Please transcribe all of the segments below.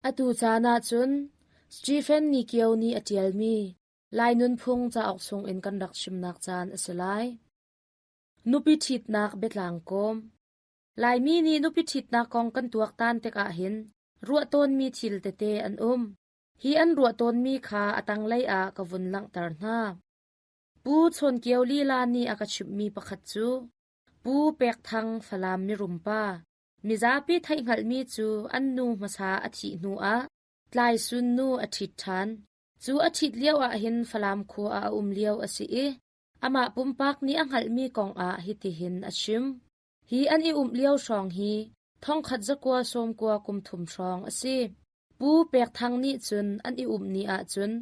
Atu caan ahcun Stephen Nikio nih a ṭialmi Lai Nunphung cauk chungin kan rak chimnak caan a si lai. Nupi ṭhitnak biatlang kawm Laimi nih nupi ṭhitnak kong kan tuaktan tikah hin ruah tawnmi thil tete an um. Hi an ruah tawnmi kha a tanglei ah ka vun langhter hna. Pu Chawn Kio lila nih a ka chimhmi pakhat cu Pu Pek Thang Falam mirum pa, Mizapi theihhngalhmi cu an nu hmasa a thih hnu ah Tlaisun nu a ṭhit ṭhan. Cu a ṭhit lio ahhin Falam khua ah a um lio a si i amah pumpak nih a hngalhmi kong ah hitihin a chim. Hi an i umh lio hrawng hi thongkhat zakua sawmkua kum thum hrawng a si. Pu Pek Thang nih cun an i umh ni ahcun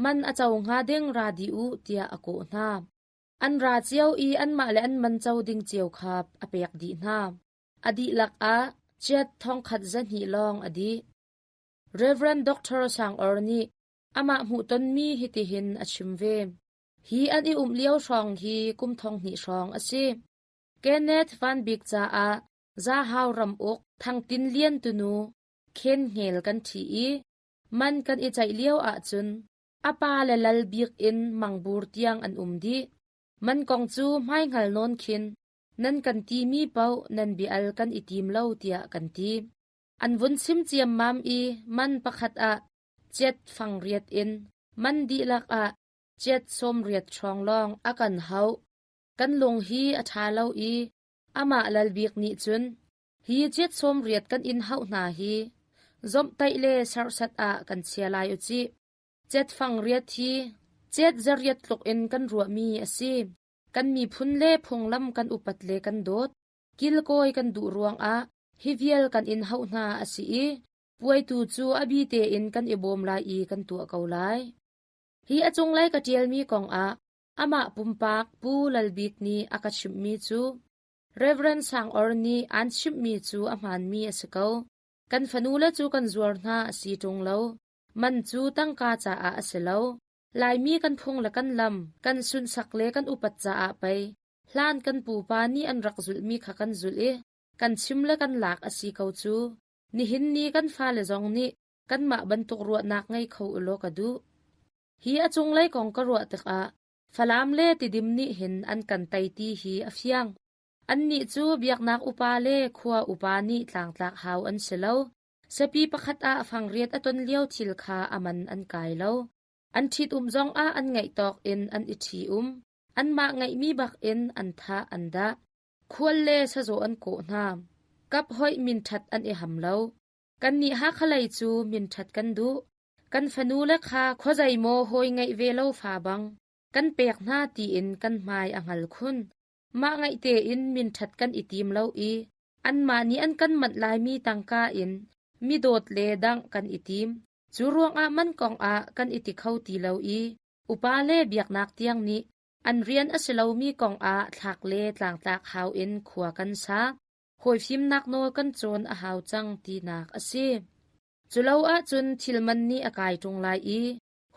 man a co hnga ding ra dih u tiah a kawh hna. An ra cio i anmah le an man co ding cio kha a pek dih hna. A dihlak ah chiat thongkhat zahnih lawng a dih. Rev. Dr. Sang Or nih amah hmuhtonmi hitihin a chim ve. Hi an i umh lio hrawng hi kum thonghnih hrawng a si. Kenneth Van Bik caah Zahau ramuk Thang Tin Lian tunu Khen Hngel kan ṭhi i man kan i ceih lio ahcun A pa le lal bik in mangbur tiang an um dih. Man kong cu hmaihngal nawn khin nan kan timi paoh nan bia-al kan i tim lo tiah kan ti. An vun chim ciammam i man pakhat ah chiat fang riat in man dihlak ah chiat sawm riat hrawng lawng a kan hauh. Kan lung hi a ṭha lo i amah lal bik nih cun hi chiat sawm riat kan in hauh hna hi zomhtaih le serhsat ah kan chia lai u cih. Cetfang riat hi cet zariat tluk in kan ruahmi a si. Kan miphun le phunglam kan upat le kan dawt. Kilkawi kan duh ruangah hi vial kan in hauh hna a si i puaitu cu a bi tein kan i bawm lai i kan tuah ko lai. Hi a cunglei ka ṭialmi kongah amah pumpak Pu Lal Bik nih a ka chimhmi cu Reverend Sang Or nih aan chimhmi cu a hmaanmi a si ko. Kan fanule cu kan zuar hna a si ṭung lo. Man cu tangka caah a si lo. Laimi kan phung le kan lam, kan sunhsak le kan upat caah pei hlan kan pupa nih an rak zulhmi kha kan zulh i kan chim le kan lak a si ko cu. Nihin ni kan fale zong nih kanmah bantuk ruahnak ngei kho ulaw ka duh. Hi a cunglei kong ka ruah tikah Falam le Tidim nih hin an kan tei ti hi a fiang. Annih cu biaknak upa le khua upa nih tlangtlak hau an si lo. Siapi pakhat ah fangriat a ton lio thil kha a man an kai lo. An ṭhitum zongah an ngeih tawk in an i ṭhi-um. Anmah ngeihmi bak in an thah an dah. Khual le sazaw an kawh hna. Kap hoih minṭhat an i ham lo. Kannih Hakha lei cu minṭhat kan duh. Kan fanule kha khuazei maw hawi ngeih ve lo fa bang kan pek hna tiin kan hmai a hngal khun. Mah ngaih tein minṭhat kan i tim lo i Anmah nih an kan manh laimi tangka in midawt le dangh kan i tim. Cu ruangah man kongah kan i ti kho ti lo i upa le biaknak tiang nih an rian a si lomi kongah thlak le tlangtlak hau in khua kan sa. Hawi fimnak nawl kan cawn a hau cang tinak a si. Culo ahcun thil man nih a kai ṭung lai i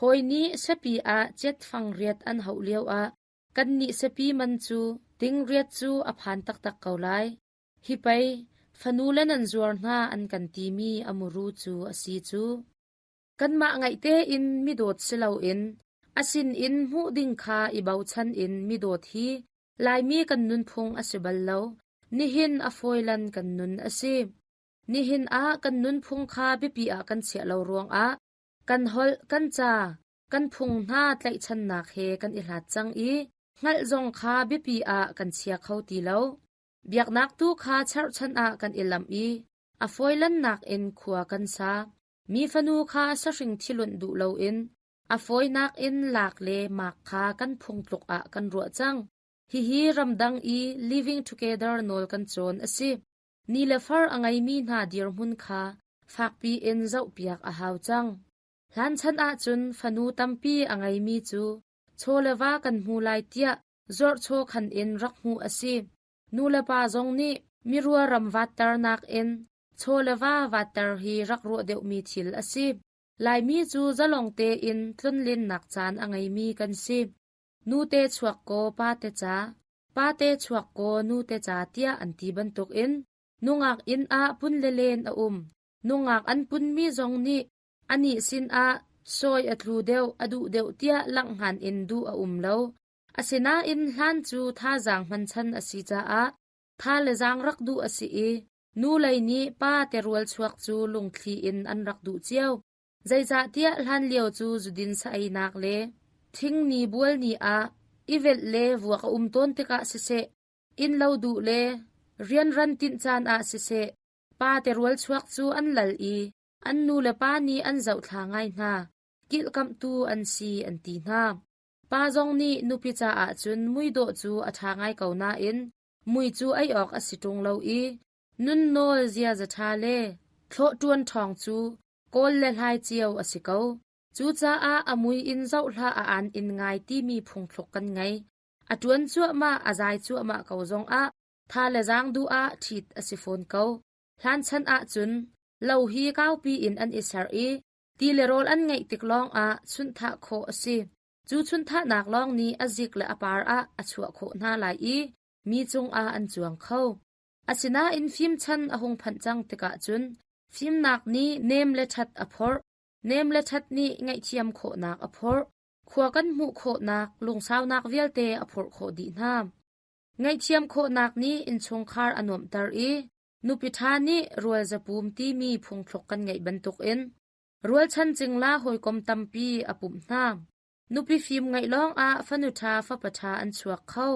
hawi nih siapi ah cetfang riat an hauh lioah Kannih siapi man cu tingriat cu a phan taktak ko lai. Hi pei fanule nan zuar hna an kan timi a muru cu a si cu. Kanmah ngaih tein midawt si loin a sinin hmuh ding kha i bochan in midawt hi Laimi kan nunphung a si bal lo. Nihin a fawilan kan nun a si. Nihin ah kan nunphung kha biapi ah kan chiah lo ruangah kan holh, kan ca, kan phung hna tlaihchannak he kan i hlat cang i hngalh zong kha biapi ah kan chia kho ti lo. Biaknak tu kha cherhchan ah kan i lamh i a fawilannak in khua kan sa. Mi fanu kha sahring thilunh duh loin a fawinak in lak le mak kha kan phungtluk ah kan ruah cang. Hihi ramdang i living together nawl kan cawn a si. Ni le far a ngeimi hna dirhmun kha fakpi in zohpiak a hau cang. Hlanchan ahcun fanu tampi a ngeimi cu chaw le va kan hmu lai tiah zuarhchaw khan in rak hmuh a si. Nulepa zong nih mirua ram vatternak in chaw le va vatter hi rak ruah deuhmi thil a si. Laimi cu zalong tein tlonlennak caan a ngeimi kan si. Nute chuak kaw pate ca, pate chuak kaw nute ca tiah an ti bantukin nungak inn ah pun le len a um. Nungak an punmi zong nih anih sinah sawi a tlu deuh, a duh deuh tiah langhhngan in duh a um lo. Asinain hlan cu thazaang hman chan a si caah tha le zaang rak duh a si i nu lei nih pa terual chuak cu lungthli in an rak duh cio. Zeicahtiah hlanlio cu zudin sa-einak le thingni bualni ah i velh le vuak a um tawn tikah siseh, innlo duh le rianran tinh caan ah siseh, pa terual chuak cu an lal i an nu le pa nih an zohthla ngai hna, kilhkamhtu an si an ti hna. Pa zong nih nupi caah cun muidawh cu a ṭha ngai ko nain mui cu ei awk a si ṭung lo i nunnawl ziaza ṭha le thlawh ṭuan ṭhawng cu kawl le hlai cio a si ko. Cucaah a mui in zoh hlah a aan in ngai timi phungthluk kan ngei. A ṭuan cuahmah, a zai cuahmah ko zongah tha le zaang duh ah ṭhit a si fawn ko. Hlanchan ahcun lo hi kaupi in an i ser i ti le rawl an ngeih tik lawngah chunhthah khawh a si. Cu chunhthahnak lawng nih a zik le a par ah a chuah khawh hna lai i mi cungah an cuang kho. Asinain fimchan a hung phanh cang tikah cun fimnak nih nem le ṭhat a phorh. Nem le ṭhat nih ngaihthiam khawhnak a phorh. Khua kan hmuh khawhnak, lungsaunak vialte a phorh khawh dih hna. Ngaihthiam khawhnak nih innchungkhar a nuamhter i nupi ṭha nih rual zapum timi phungthluk kan ngeih bantukin rualchan cingla hawikom tampi a pumh hna. Nupi fim ngeih lawngah fanu ṭha fapa ṭha an chuak kho.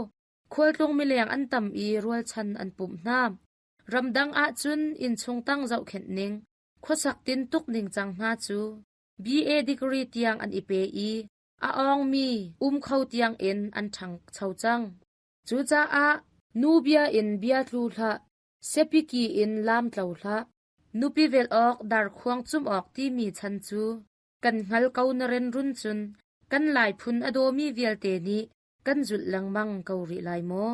Khualtlung mileng an tam i rualchan an pumh hna. Ramdang ahcun innchung tang zohkhenh ning, khuasak tintuk ningcang hna cu BA degree tiang an i pe i a awngmi um kho tiangin an ṭhangcho cang. Cucaah nu bia in bia tlu hlah, siapiki in laam tlo hlah. Nupi velh awk darkhuang cumh awk timi chan cu kan hngal ko na renrun cun kan Lai phun a dawmi vialte nih kan zulh lengmang ko rih lai maw?